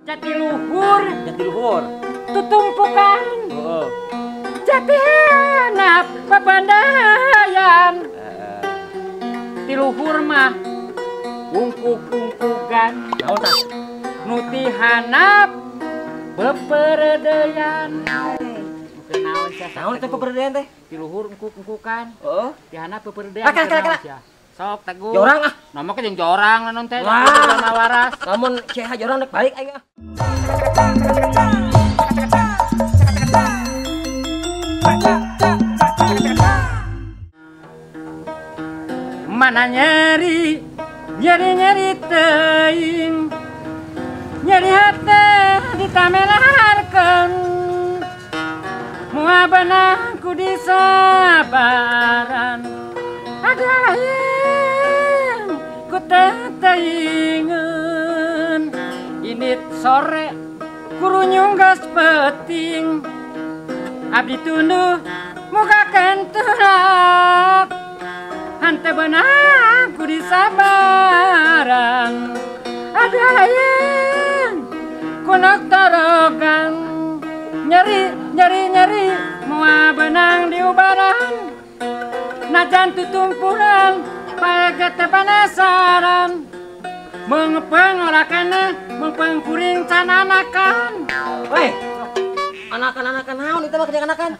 Jatiluhur, Jatiluhur. Tutumpukan. Heeh. Jati handap papandayan. Tiluhur mah ungkuk-ungkukan. Naon tah? Nu ti handap beperedeyan. Naon sia? Naon eta peperedeyan teh? Tiluhur ungkuk-ungkukan. Heeh. Ti handap peperedeyan. Kala kala. Sok teguh. Jorang ah. Nomok jeung jorang naon teh? Wah. Waras. Lamun CH jorang rek balik aing ah. Mana nyeri, nyeri nyeri teuing, nyeri hate ditamelarkeun, moal beunang ku disabaran, aduh ku teteingeun, indit sore kurunyung geus peuting, abdi tunduh muka kenturak. Hante benang ku disabaran, aduh hayang ku nok torogan, nyeri nyeri nyeri moal benang diubaran, najan tutumpuran pae teh panasaran, mengepeng ora kana mengepeng kuring can anakan. Weh, anakan-anakan naon itu mah kerja anakan?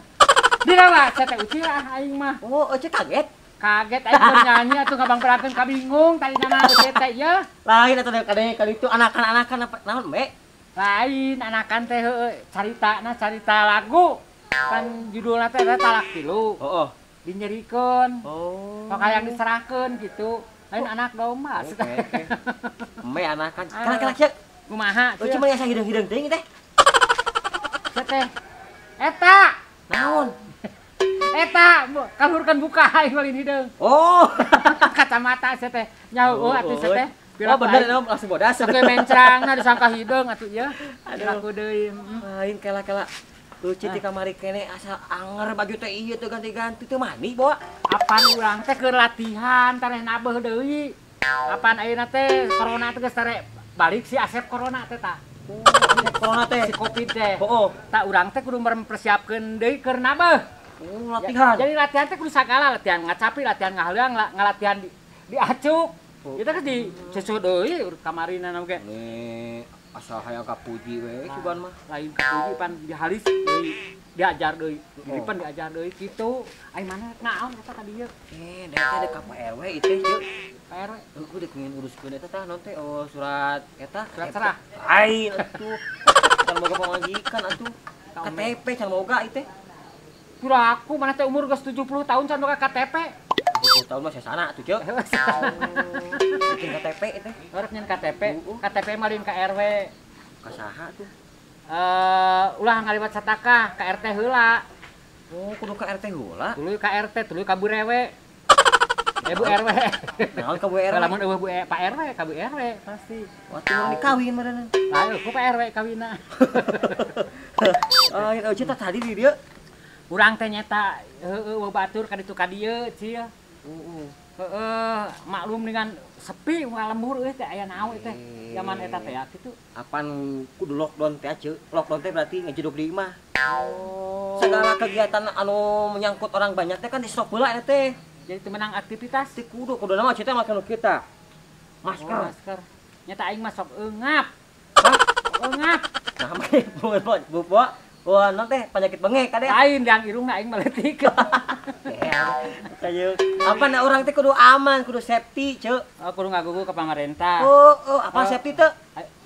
Dirawat saya teh ucil ah aing mah. Oh, euceu kaget. Kaget aing keur nyanyi atuh ngabangperakeun kabingung tadi nama euceu teh ieu. Lain atuh kadang kali itu anakan-anakan apa naon be? Lain anakan teh heueuh caritana carita lagu. Kan judulna teh talak tilu. Heeh. Dinyerikeun. Oh. Sok hayang diserahkeun gitu. Lain anak domba. Oke. Me anakan. Kala-kala cek. Kumaha? Euceu mah asa hideung-hideung teuing teh. Teh. Eta. Naon? Eta kaluhurkeun buka aing malin hideung. Oh. Kacamata sia teh. Nyaho atuh sia teh. Oh bener langsung bodas. Oke mencrangna disangka hideung atuh ieu. Aduh. Aku deui. Lain kela-kela. Lucu ti kamari kene asal anger baju teh ieu teh ganti-ganti teu mandi bawa. Apan urang teh keur latihan tareh nabeuh deui. Apan ayeuna teh corona teh geus tareh balik si Asep corona teh tah. Oh, Asep corona teh. Si Covid teh. Heeh. Tah urang teh kudu mempersiapkeun deui keur nabeuh. Oh, latihan. Ya, jadi latihan teh kudu sagala, latihan ngacapi, latihan ngahleang, ngalatihan diacuk. Oh. Kita kan di susu deui kamarina oge. Nih, asal hayang kapuji we sugan mah. Lain kapuji pan dihalis deui, diajar deui. Jadi pan diajar deui kitu. Ai mana naon eta ka dieu? Eh, da teh ka Pak RW ieu teh, Ceu. Pak RW. Heuh, deuk nguruskeun eta tah naon teh oh surat eta surat serah. Lain atuh. Can boga pamajikan atuh. KTP can boga ieu teh. Pura aku mana teh umur geus 70 tahun can boga KTP. 70 tahun mah sesana atuh, Ceu. Bikin KTP teh. Urang nyen KTP. KTP mah lain ka RW. Ka saha tuh? Ulah ngaliwat sataka ka RT heula. Oh, kudu ka RT heula. Tuluy ka RT, tuluy ka Bu RW. Bu RW. Naon ka Bu RW? Lamun eueuh Bu Pak RW, ka Bu RW pasti. Waktu urang dikawin meureun. Lah, ku Pak RW kawinna. Oh, ieu teh tadi di dieu. Urang teh nyeta heueuh batur ka ditu ka dieu cia. Heeh. Heeh, maklum dengan sepi lembur euy teh aya naon teh. Zaman eta teh ya kitu. Apan kudu lockdown teh ceu. Lockdown teh berarti ngejedog di imah. Oh. Segala kegiatan anu menyangkut orang banyak teh kan di stop heula eta teh. Jadi teu menang aktivitas. Teh kudu kuduna mah ceu teh make nu kita. Masker. Oh, masker. Nyeta aing mah sok eungap. Hah? Eungap. Nah, make bu bu. Wah, non teh penyakit bengek kade. Lain yang irungna aing maletik. Sayu. Apa na orang teh kudu aman, kudu safety, Ceu. Oh, kudu ngagugu ke pamarentah. Oh, oh, apa safety teh?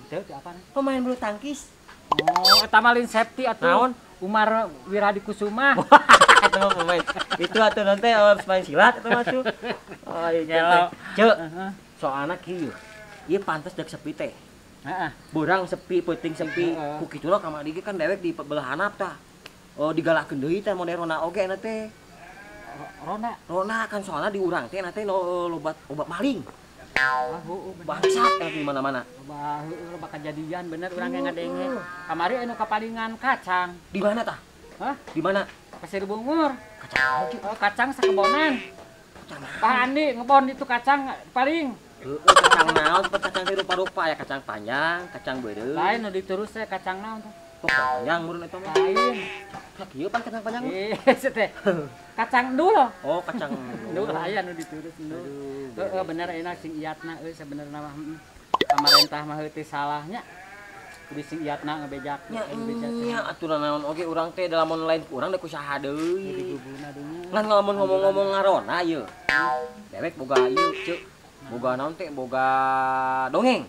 Teu apa? Pemain bulu tangkis. Oh, eta mah lain safety atuh. Naon? Umar Wirahadikusuma. Itu mah pemain. Itu atuh non teh pemain silat eta mah tuh. Oh, iya. Ceu. Soalna kieu. Ieu pantes deuk sepi teh. Heeh. Burang sepi, peuting sepi. Ku kitu lah kamari ge kan dewek di belah handap tah. Oh, digalakkeun deui teh model rona oge na teh. Rona. Rona kan soalna di urang teh na teh loba obat maling. Ah, heueuh bangsat di mana-mana. Loba heueuh loba kajadian bener urang ge ngadenge. Kamari anu kapalingan kacang. Di mana tah? Hah? Di mana? Pasir Bungur. Kacang. Oh, kacang sakebonan. Kacang. Pak Andi ngebon itu kacang paling. Heeh, kacang naon kacang teh rupa-rupa aya kacang panjang, kacang beureum. Lain nu diturus teh kacang naon teh? Oh, kacang panjang meureun eta mah. Lain. Kieu pan kacang panjang mah. Teh. Kacang endul. Oh, kacang endul aya nu diturus endul. Heeh, bener ayeuna sing iatna euy sabenerna mah. Pamarentah mah heuh teh salahnya. Kudu sing iatna ngebejak. Nya atuh naon oge urang teh lamun lain ku urang da ku saha deui. Diguguna deui. Ngan lamun ngomong-ngomong ngarona ieu. Dewek boga ieu ceuk. Boga naon teh boga dongeng.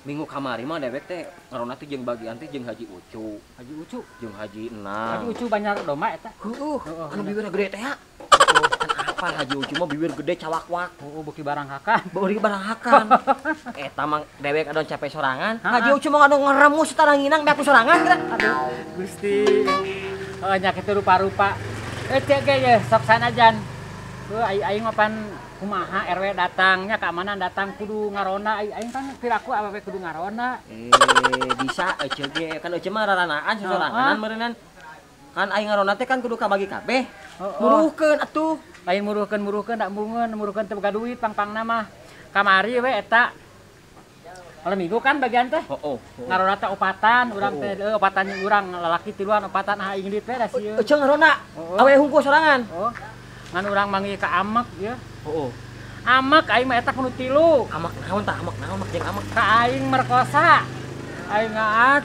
Minggu kamari mah dewek teh ngarona teh jeung bagian teh jeung Haji Ucu. Haji Ucu jeung Haji Enang. Haji Ucu banyak domba eta. Heueuh, anu bibirna gede teh ha. Kan apa Haji Ucu mah bibir gede cawakwak. Heueuh beuki barang hakan. Beuki barang hakan. Eta mah dewek anu capek sorangan. Haji Ucu mah anu ngeremus taranginang beak sorangan geura. Aduh, Gusti. Heuh nya kitu rupa-rupa. Cek ge ye sok sanajan. Heuh aing mah pan kumaha RW datangnya keamanan datang kudu ngarona aing kan piraku awewe kudu ngarona. Bisa ece ge kan ece mah raranaan sosorangan meureunnan. Kan aing ngarona teh kan kudu kabagi kabeh. Muruhkeun atuh. Lain muruhkeun da embungeun, muruhkeun teu boga duit pang-pangna mah. Kamari we eta malam minggu kan bagian teh. Heeh. Ngarona teh opatan, urang teh opatan jeung urang lalaki tiluan opatan aing dit we da sieun. Ece ngarona. Awewe hungkul sorangan. Heeh. Ngan urang manggih ka amek ieu. Heeh. Amek aing mah eta kudu tilu. Amek naon tah? Amek naon jeung amek? Ka aing merkosa. Aing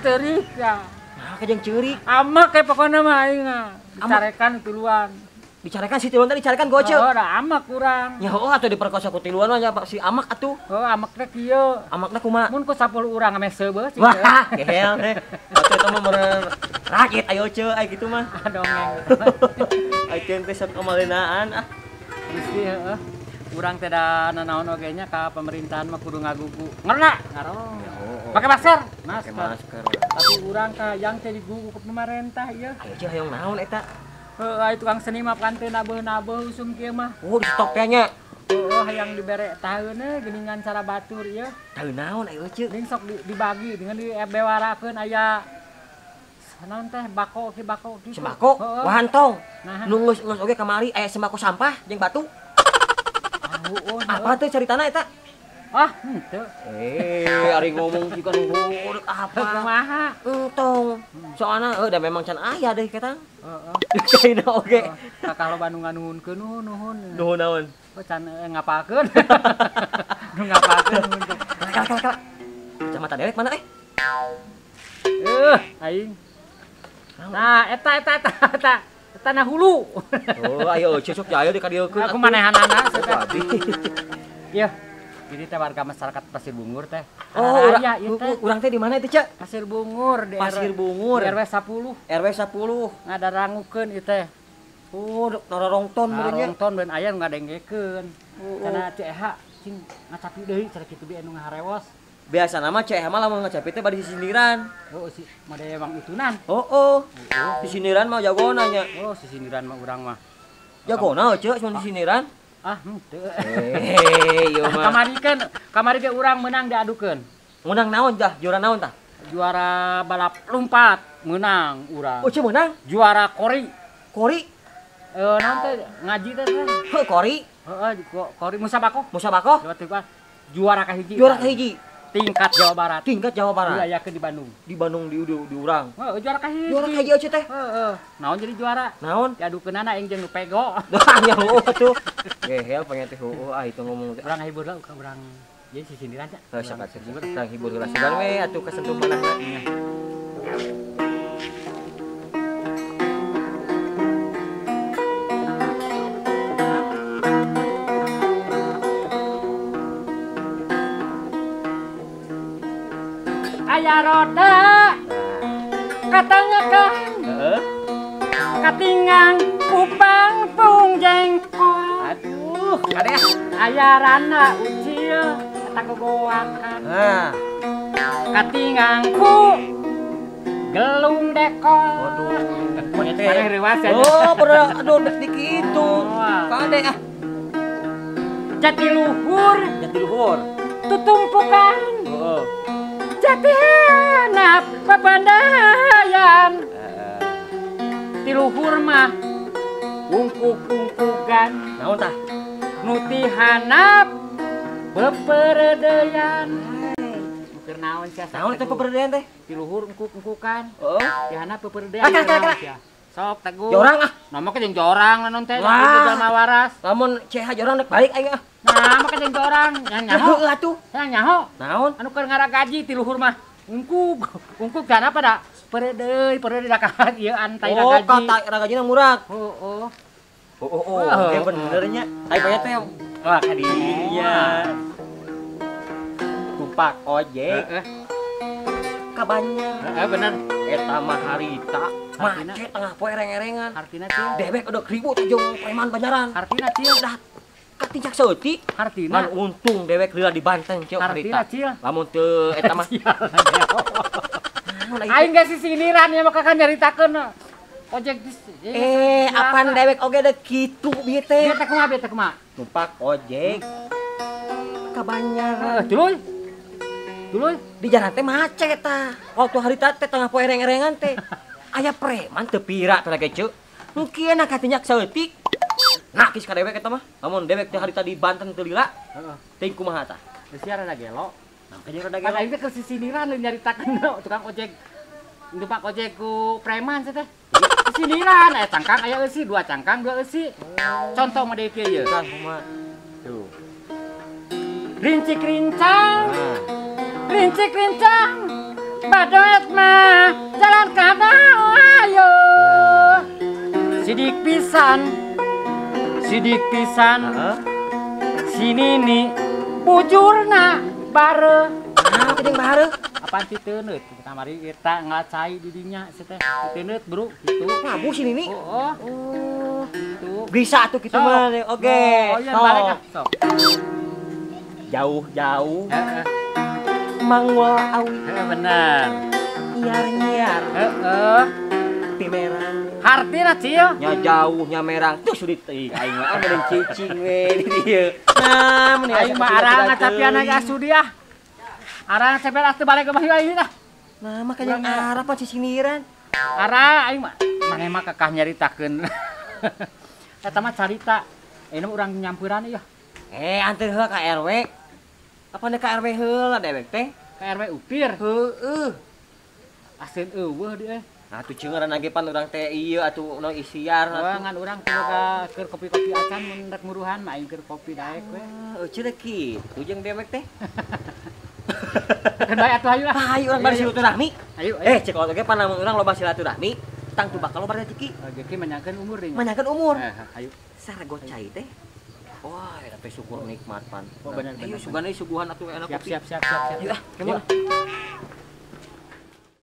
teurik ya. Nah, ka jeung ceurik. Amek we pokona mah aing mah. Dicarekan tiluan. Dicarekan si tiluan teh dicarekan goce. Heeh, da amek urang. Nya heueuh atuh diperkosa ku tiluan mah nya si amek atuh. Heuh, amek teh kieu. Amekna kumaha? Mun ku 10 urang ame seubeuh cing. Wah, gehel teh. Atuh eta mah meureun rakit ayo ceu ai kitu mah. Dongeng. Aing teh sok kamalinaan ah. Gusti heueuh. Urang teh da nanaon oge nya ka pemerintahan mah kudu ngagugu. Ngarona? Ngaron. Pake masker. Pake masker. Tapi urang ka yang teh digugu ku pemerintah ieu. Ayo ceu hayang naon eta? Heuh, ai tukang seni mah kan teu nabeuh-nabeuh usum kieu mah. Oh, di stok teh nya. Heueuh, hayang dibere taheun geuningan cara batur ieu. Taheun naon ayo ceu? Ning sok dibagi dengan dibewarakeun aya naon teh bako ki bako kitu. Sembako? Wah entong. Nu geus oge kamari aya sembako sampah jeung batu. Apa teh caritana eta? Ah, henteu. Ari ngomong jiga nu heueuh apa? Kumaha? Entong. Soalna da memang can aya deui ketang. Heeh. Kaina oge. Kakah loba nu nganuhunkeun nuhun. Nuhun naon? Oh, can ngapalkeun. Nu ngapalkeun nuhun. Kala kala. Kacamata dewek mana eh? Aing. Nah, eta eta eta eta. Tanah hulu. Oh, ayo cocok jaya di kadieukeun. Aku manehanana Iya. Jadi teh warga masyarakat Pasir Bungur teh. Oh, urang teh di mana itu, Cak? Pasir Bungur di Pasir Bungur. Di RW 10. RW 10. Ngadarangukeun ieu teh. Oh, nararongton meureun nya. Nararongton beun aya nu ngadenggekeun. Cenah Ceu Eha cing ngacapi deui cenah kitu bi anu ngaharewos. Biasana mah Ceu Eha mah lamun ngacapi teh bari sisindiran. Oh, si made emang utunan. Oh. Sisindiran mah jagona nya. Oh, sisindiran mah urang mah. Jagona Ceu cuma sisindiran. Ah, henteu. Ieu mah. Kamari ge urang meunang diadukeun. Meunang naon tah? Juara naon tah? Juara balap lompat meunang urang. Oh, Ceu meunang? Juara kori. Kori? Naon teh ngaji teh. Heuh, kori. Heeh, kori musabaqoh. Musabaqoh? Juara kahiji. Juara kahiji. Tingkat Jawa Barat. Tingkat Jawa Barat. Diayakeun di Bandung. Di Bandung di urang. Heeh, juara kahiji. Juara kahiji euy teh. Heeh. Naon jadi juara? Naon? Diadukeunana aing jeung nu pego. Nya heueuh atuh. Gehel pengen teh heueuh ah itu ngomong teh. Urang hibur lah urang ieu sisindiran nya. Heuh sok atuh. Urang hibur heula sugan we atuh kasentuh manahna. Aya roda katanya kan katingang kupang pung jengkol. Aduh, kade aya rana ucil eta gogoakan. Katingang ku gelung dekol. Waduh, maneh reuas ya. Oh, pernah aduh dek dikitu. Kade ah. Jatiluhur, jatiluhur. Tutumpukan. Heeh. Jati hanap papandayan. Tiluhur mah ungkuk-ungkukan. Naon tah? Nu ti hanap Peperedean. Keur naon sia? Naon eta peperedean teh? Di luhur engkuk-engkukan. Heeh. Di handap peperedean. Sok teguh. Jorang ah. Nah, make jeung jorang naon teh jelema waras. Lamun CH jorang rek balik aing ah. Nah, make jeung jorang yang nyaho. Heueuh atuh. Yang nyaho. Naon? Anu keur ngaragaji ti luhur mah. Ungkuk, ungkuk kana pada peredeui, peredeui da ka ieu an tai ragaji. Oh, ka tai ragajina murag. Heeh. Oh, oh, bener nya. Ai banyak teh. Wah, ka dinya. Tumpak ojek. Heeh. Ka Banjar. Heeh, bener. Eta mah harita macet tengah poe reng-rengan. Hartina cil. Dewek udah ribut jeung preman Banjaran. Hartina cil. Dah katincak saeutik. Hartina. Ngan untung dewek lila di Banten cil hartina cil. Lamun teu eta mah. Aing geus sisiniran ya maka kan nyaritakeun ojek apaan dewek oge deuk kitu bieu teh. Bieu teh kumaha bieu teh kumaha? Numpak ojek ka Banjaran. Tuluy. Tuluy di jalan teh macet tah. Waktu harita teh tengah poe reng-rengan teh. Aya preman teu pira teh lagi ceu. Mungkin katinyak saeutik. Nakis ka dewek eta mah. Lamun dewek teh harita di Banten teu lila. Heeh. Teuing kumaha tah? Geus rada gelo. Nah, kayaknya rada gelo. Aing teh keur sisiniran nyaritakeun tukang ojek. Numpak ojek ku preman teh. Sisiniran aya cangkang aya eusi, dua cangkang dua eusi. Contoh mah deui kieu ye. Kang kumaha? Tuh. Rincik rincang. Rincik rincang. Badoet mah jalan kana ayo. Sidik pisan. Sidik pisan. Si Nini bujurna bare. Nah, jeung bare. Apaan sih teuneut? Kamari eta ngacai di dinya si teh. Teuneut, Bro, kitu. Ngabu si Nini. Oh, oh. Gitu. Bisa atuh kitu mah. Oke. Oh, iya balik ah. Sok. Jauh-jauh. Heeh. Mangwal awi. Heeh, bener. Nyiar-nyiar. Heeh. Pimerang. Hartina cil. Nya jauh nya merang. Tuh sulit teuing aing mah meureun cicing we di dieu. Nah, mun aing mah arang ngacapian aya sudiah. Arang cepet atuh balik ke mah aing tah. Nah, mah kayang arah pan sisiniran. Arah aing mah maneh mah kakah nyaritakeun. Eta mah carita. Ayeuna urang nyampuran ieu. Anteur heula ka RW. Apa ka RW heula dewek teh? Ka RW Upir. Heeh. Aseun eueuh deui. Nah, atuh ceungeran lagi pan urang teh ieu atuh nu isiar atuh. Ngan urang teu boga keur kopi-kopi acan mun rek muruhan mah aing keur kopi daek we. Eueuh teh kitu jeung dewek teh. Keun bae atuh hayu lah. Hayu urang bari silaturahmi. Ayo. Cek oge pan lamun urang loba silaturahmi, tangtu bakal loba rezeki. Rezeki menyangkeun umur deui. Menyangkeun umur. Hayu. Sargo cai teh. Wah, eta teh syukur nikmat pan. Oh, bener. Ayo sugan euy suguhan atuh enak kopi. Siap. Ayo ah, kemana?